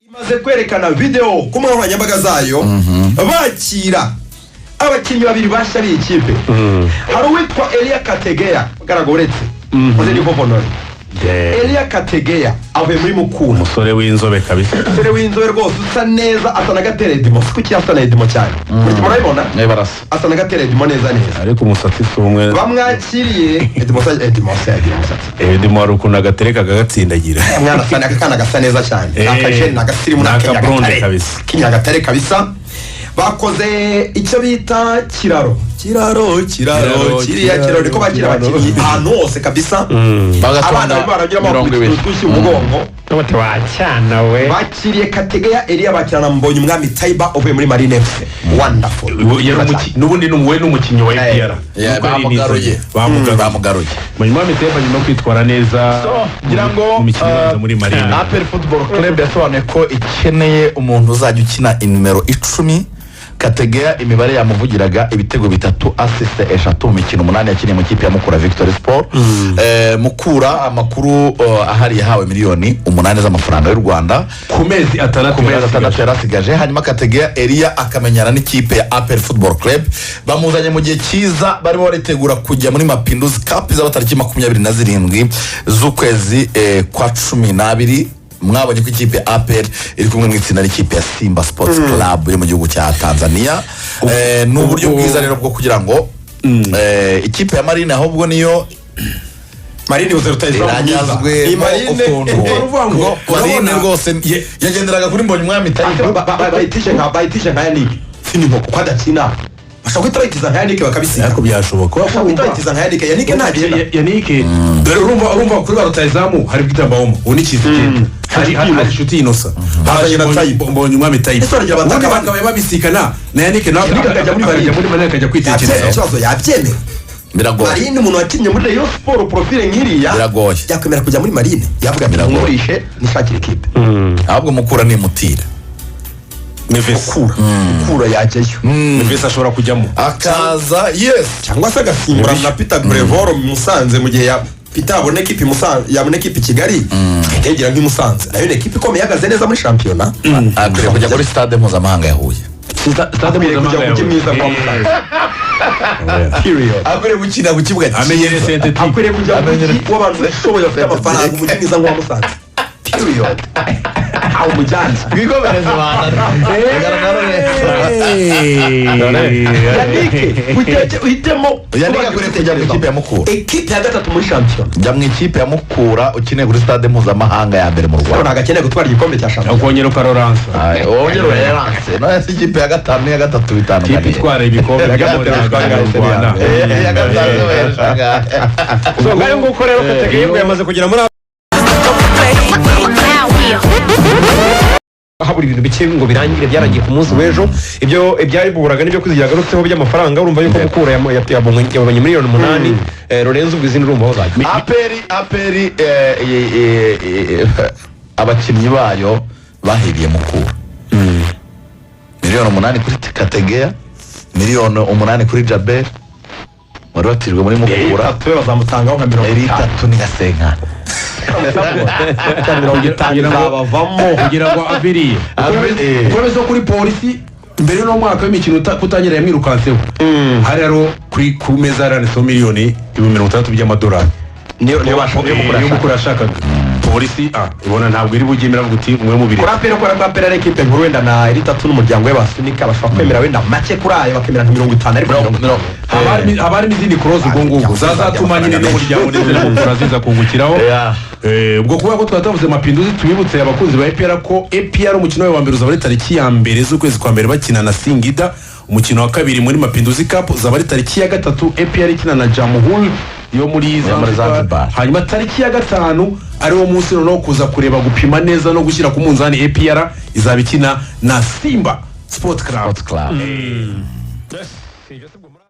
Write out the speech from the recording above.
Imaze kwerekana video ku mbuga nkoranyambaga zayo bakira abakinnyi babiri bashya b'iyi kipe. Hari uwitwa Elia Kategeya ugaragara uretse uzi ni Honore. Elia Kategeya avuye muri Mukura. Umusore w'inzobe kabisa. Umusore w'inzobe rwose, usa neza, asa na Gatera Edimo. Si kuki asa na Edimo cyane? Murabibona? Barasa. Asa na Gatera Edimo neza neza. Ariko umusatsi si umwe. Bamwakiriye Edimo, Edimo se yagira umusatsi? Edimo hari ukuntu agatereka akagatsindagira. Mwana asa, akana gasa neza cyane. Ni akajene, ni agasirimu, ni Ni akablonde akanyagatare kabisa. K'inyagatare kabisa. Bakoze icyo bita kiraro, kiraro, kiraro. Kiraro, kiriya kiraro niko bakira kiraro. abakinnyi ahantu hose kabisa. Abana Bagatonda barimo baragiramo 20. udushyi mu mugongo. Bati wacyana we. Bakiriye Kategeya Eliya, bakirana Mbonye Umwami Taiba uvuye muri Marine FC. Wonderful. Yari n'ubundi ni we n'umukinnyi wa APR. Yeah, Nuko yari bamugaruye. nizanye. Bamugaruye. Bamugaruye. Mbonye Umwami Taiba nyuma yo kwitwara neza Ngira ngo mu mikino ibanza muri Marine. APR Football Club yasobanuye ko ikeneye umuntu uzajya ukina inimero 10. Kategeya imibare yamuvugiraga: ibitego bitatu, assist eshatu mu mikino 8 yakiniye mu kipe ya Mukura Victory Sport. Mukura amakuru ahari, yahawe miliyoni 8 z'amafaranga y'u Rwanda ku mezi 6 ku mezi yari 6 yari asigaje. Hanyuma Kategeya Eliya akamenyana n'ikipe ya APR Football Club. Bamuzanye mu gihe cyiza, barimo baritegura kujya muri Mapinduzi Cup izaba tariki 27 z'ukwezi kwa 12. Mwabonye ko ikipe ya APR iri kumwe mu itsinda n'ikipe ya Simba Sports Club yo mu gihugu cya Tanzania. Ni uburyo bwiza rero bwo kugira ngo ikipe ya Marine ahubwo niyo Marine buze rutayizamu mwiza. iranyazwe Iyi Marine ukuntu Uruvuga ngo, Marine urabona- rwose yagenderaga kuri Mbonyi Umwami Tayiba. Bayitishe nka Yannick Sinimoko ko adakina, bashobora guhita bayitiza nka Yannick bakabisiga. Ariko byashoboka. Bashobora guhita bayitiza nka Yannick. Yannick ntagenda. Yannick dore urumva kuri ba rutayizamu hari Peter Mbawoma, ubu ni Kizigenda, hari Inshuti Innocent, Hazanye na Tayiba. Mbonye Umwami Tayiba. Ese baragira Ubundi bataka bakabaye babisikana na Yannick nawe Yannick akajya muri Marine. Akajya muri Marine, akajya Yabyemera. kwitekerezaho. Ikibazo, yabyemera? Biragoye. Marine, umuntu wakinnye muri Rayon Sport, profile nk'iriya, Biragoye. yakwemera kujya muri Marine? Yavuga ati Biragoye. nkurishe nishakire ikipe. Ahubwo Mukura nimutira. Neves. Mukura yajyayo. Neves ashobora kujyamo. Akaza, yes. Cyangwa se agasimbura na Peter Brevor mu Musanze, mu gihe ya Peter yabona ekipi i Musanze, yabona ekipi i Kigali, agahita yigira nk'i Musanze. Nayo ni ekipi ikomeye, ihagaze neza muri shampiyona. Akwiriye kujya kuri Stade Mpuzamahanga ya Huye. Stade Akwiriye kujya Mpuzamahanga mu mujyi mwiza kwa yawe. Musanze, period. Akwiriye gukina ku kibuga. Amenyere synthétique. Akwiriye kujya mu mujyi w'abantu bashoboye, bafite amafaranga, umujyi mwiza nk'uwa Musanze, period. Aho umujyane. Twikomereze Yannick uhitemo. Yannick akwiriye kujya mu ikipe ya Mukura. Ekipe ya gatatu muri shampiyona. Jya mu ikipe ya Mukura ukine kuri Stade Mpuzamahanga ya mbere mu Rero Rwanda. ntabwo akeneye gutwara igikombe cya shampiyona. Ukongera ukaroransa. Ay, wongere ureranse none se ikipe ya gatanu n'iya gatatu Ikipe bitandukaniye? itwara ibikombe by'amahoro mu Rwanda. Iya gatanu bayarushaga. So ngayo nguko rero, Kategeya ngo yamaze kugera muri Now we habura ibintu bike ngo birangire. Byarangiye ku munsi w'ejo. Ibyo ibyariburaga n'ibyo kwizigira yagarutseho by'amafaranga, urumva yuko Mukura yabonye miliyoni 8. Lorenzo, ubwo izindi urumva aho zajya? APR abakinnyi bayo bahiriye Mukura: miliyoni 8 kuri Kategeya, miliyoni 8 kuri Jabel wari watirijwe muri Mukura. Tatu we bazamutangaho nka mirongo Eri itanu. itatu ni gasenkana. 50 izabavamo. Kugira ngo aviriye ukomeze kuri Polisi mbere y'uno mwaka w'imikino kutangira yamwirukanseho, hari rero kuri ku meza yaranditseho miliyoni 60,000 by'amadolari. Niyo basha, niyo Mukura Niyo ashaka. Mukura yashakaga. Polisi ibona ntabwo iri bujye, iravuga uti mwe mubiri. Kuri APR, kubera ko APR ari ekipe nkuru, wenda na eri tatu n'umuryango we basunika, bashobora kwemera wenda make kuri ayo, bakemera nka 50, ariko 50. Haba harimo izindi clause ubwo ngubwo zazatuma nyine n'umuryango ndetse na Mukura ziza kungukiraho. Ubwo kubera ko twari tuvuze Mapinduzi, tubibutse abakunzi ba APR ko APR umukino wayo wa mbere uzaba ari tariki ya mbere z'ukwezi kwa mbere bakina na Singida. Umukino wa kabiri muri Mapinduzi Cup uzaba ari tariki ya 3, APR ikina na Jamhuri yo muri Muri Zanzibar. Hanyuma tariki ya 5, ariwo munsi noneho kuza kureba, gupima neza no gushyira ku munzani, APR izaba ikina na Simba Sport Club. Sports Club. Yes.